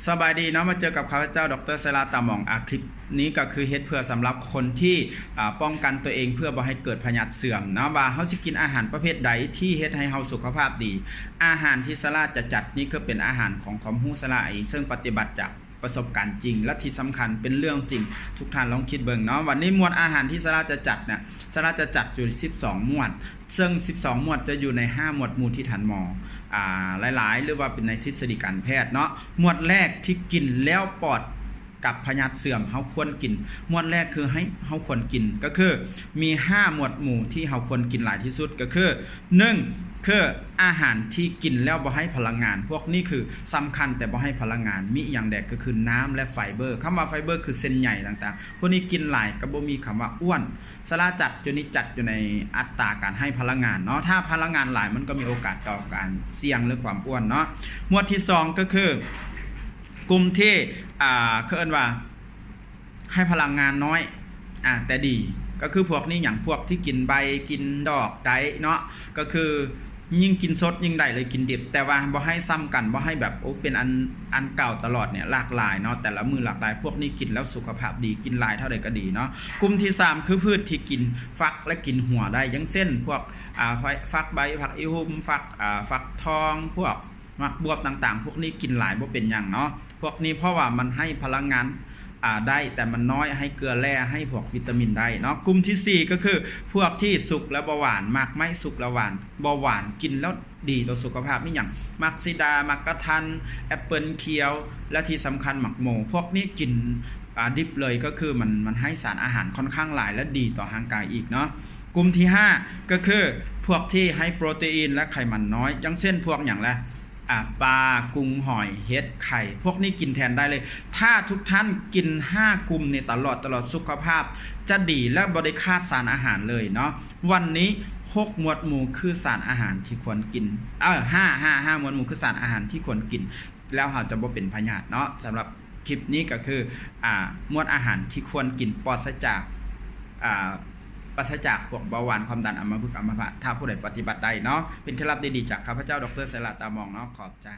ສະບາຍດີເນາະ ມາເຈີກັບຂ້າພະເຈົ້າ ດຣ ໄຊລາ ຕາມອງ. ອາ ຄລິບນີ້ກໍຄືເຮັດເພື່ອສຳລັບຄົນທີ່ ອາ ປ້ອງກັນຕົວເອງເພື່ອບໍ່ໃຫ້ເກີດພະຍາດເສື່ອມເນາະ ວ່າເຮົາຊິກິນອາຫານປະເພດໃດທີ່ເຮັດໃຫ້ເຮົາສຸຂະພາບດີ. ອາຫານທີ່ຊາລາຈະຈັດນີ້ຄືເປັນອາຫານຂອງຄວາມຮູ້ຊາລາເອງ ເຊິ່ງປະຕິບັດຈາກປະສົບການຈິງ ແລະ ທີ່ສຳຄັນເປັນເລື່ອງຈິງ. ທຸກທ່ານລອງຄິດເບິ່ງເນາະ. ວັນນີ້ໝວດອາຫານທີ່ຊາລາຈະຈັດນະ ຊາລາຈະຈັດຢູ່ສິບສອງໝວດ ເຊິ່ງສິບສອງໝວດຈະຢູ່ໃນຫ້າໝວດໝູ່ທີ່ທ່ານໝໍ ອາ ຫຼາຍໆ ຫຼືວ່າເປັນໃນທິດສະດີການແພດເນາະ. ໝວດແລກທີ່ກິນແລ້ວປອດກັບພະຍາດເສື່ອມ ເຮົາຄວນກິນ. ໝວດແລກຄືໃຫ້ເຮົາຄວນກິນ ກໍຄືມີຫ້າໝວດໝູ່ທີ່ເຮົາຄວນກິນຫຼາຍທີ່ສຸດ ກໍຄື ໜຶ່ງ ຄືອາຫານທີ່ກິນແລ້ວບໍ່ໃຫ້ພະລັງງານ. ພວກນີ້ຄືສຳຄັນແຕ່ບໍ່ໃຫ້ພະລັງງານ. ມີອີ່ຫຍັງແດ່? ກໍຄືນ້ຳ ແລະ ໄຟເບີ. ຄຳວ່າໄຟເບີຄືເສັ້ນໃຍຕ່າງໆ. ພວກນີ້ກິນຫຼາຍກໍບໍ່ມີຄຳວ່າອ້ວນ. ຊາລາຈັດຢູ່ນີ້ ຈັດຢູ່ໃນອັດຕາການໃຫ້ພະລັງງານເນາະ. ຖ້າພະລັງງານຫຼາຍ ມັນກໍມີໂອກາດຕໍ່ການສ່ຽງ ຫຼື ຄວາມອ້ວນເນາະ. ໝວດທີສອງ ກໍຄືກຸ່ມທີ່ ອ່າ ເຂົາເອີ້ນວ່າໃຫ້ພະລັງງານນ້ອຍ ອ່າ ແຕ່ດີ ກໍຄືພວກນີ້ຫຍັງ? ພວກທີ່ກິນໃບ ກິນດອກໄດ້ເນາະ. ກໍຄືຍິ່ງກິນສົດຍິ່ງໄດ້ເລີຍ ກິນດິບ ແຕ່ວ່າບໍ່ໃຫ້ຊ້ຳກັນ ບໍ່ໃຫ້ແບບ ໂອ້ ເປັນອັນ ອັນເກົ່າຕະຫຼອດເນຍ ຫຼາກຫຼາຍເນາະ ແຕ່ລະມື້ຫຼາກຫຼາຍ. ພວກນີ້ກິນແລ້ວສຸຂະພາບດີ ກິນຫຼາຍເທົ່າໃດກໍດີເນາະ. ກຸ່ມທີສາມ ຄືພືດທີ່ກິນຝັກ ແລະ ກິນຫົວໄດ້ ຢ່າງເຊັ່ນ ພວກ ອ່າ ໄຟ ຝັກໃບ ຜັກອີ່ຫຸ່ມ ຝັກ ອ່າ ຝັກທອງ ພວກໝາກບວບຕ່າງໆ ພວກນີ້ກິນຫຼາຍບໍ່ເປັນຫຍັງເນາະ. ພວກນີ້ເພາະວ່າມັນໃຫ້ພະລັງງານ ອ່າ ໄດ້ ແຕ່ມັນນ້ອຍ ໃຫ້ເກືອແຮ່ ໃຫ້ພວກວິຕາມິນໄດ້ເນາະ. ກຸ່ມທີສີ່ ກໍຄືພວກທີ່ສຸກແລ້ວບໍ່ຫວານ ໝາກໄມ້ສຸກແລ້ວຫວານ ບໍ່ຫວານ ກິນແລ້ວດີຕໍ່ສຸຂະພາບ. ມີຫຍັງ? ໝາກສີດາ ໝາກກະທັນ ແອັບເປິນຂຽວ ແລະ ທີ່ສຳຄັນໝາກໂມ. ພວກນີ້ກິນ ອ່າ ດິບເລີຍ ກໍຄືມັນ ມັນໃຫ້ສານອາຫານຂ້ອນຂ້າງຫຼາຍ ແລະ ດີຕໍ່ຮ່າງກາຍອີກເນາະ. ກຸ່ມທີຫ້າ ກໍຄືພວກທີ່ໃຫ້ໂປຣຕີນ ແລະ ໄຂມັນນ້ອຍ ຢ່າງເຊັ່ນ ພວກຫຍັງລະ? ອ່າ ປາ ກຸງ ຫອຍ ເຫັດ ໄຂ່ ພວກນີ້ກິນແທນໄດ້ເລີຍ. ຖ້າທຸກທ່ານກິນຫ້າກຸ່ມນີ້ຕະຫຼອດ ຕະຫຼອດ ສຸຂະພາບຈະດີ ແລະ ບໍ່ໄດ້ຂາດສານອາຫານເລີຍເນາະ. ວັນນີ້ຫົກໝວດໝູ່ຄືສານອາຫານທີ່ຄວນກິນ ເອີ ຫ້າ ຫ້າ ຫ້າໝວດໝູ່ຄືສານອາຫານທີ່ຄວນກິນ ແລ້ວເຮົາຈະບໍ່ເປັນພະຍາດເນາະ. ສຳລັບຄລິບນີ້ກໍຄື ອ່າ ໝວດອາຫານທີ່ຄວນກິນ ປາສະຈາກ ອ່າ ປາສະຈາກພວກເບົາຫວານ ຄວາມດັນ ອຳມະພຶກ ອຳມະພາດ ຖ້າຜູ້ໃດປະຕິບັດໄດ້ເນາະ. ເປັນເຄັດລັບດີໆ ຈາກຂ້າພະເຈົ້າ ດຣ ໄຊລາ ຕາມອງເນາະ. ຂອບໃຈ.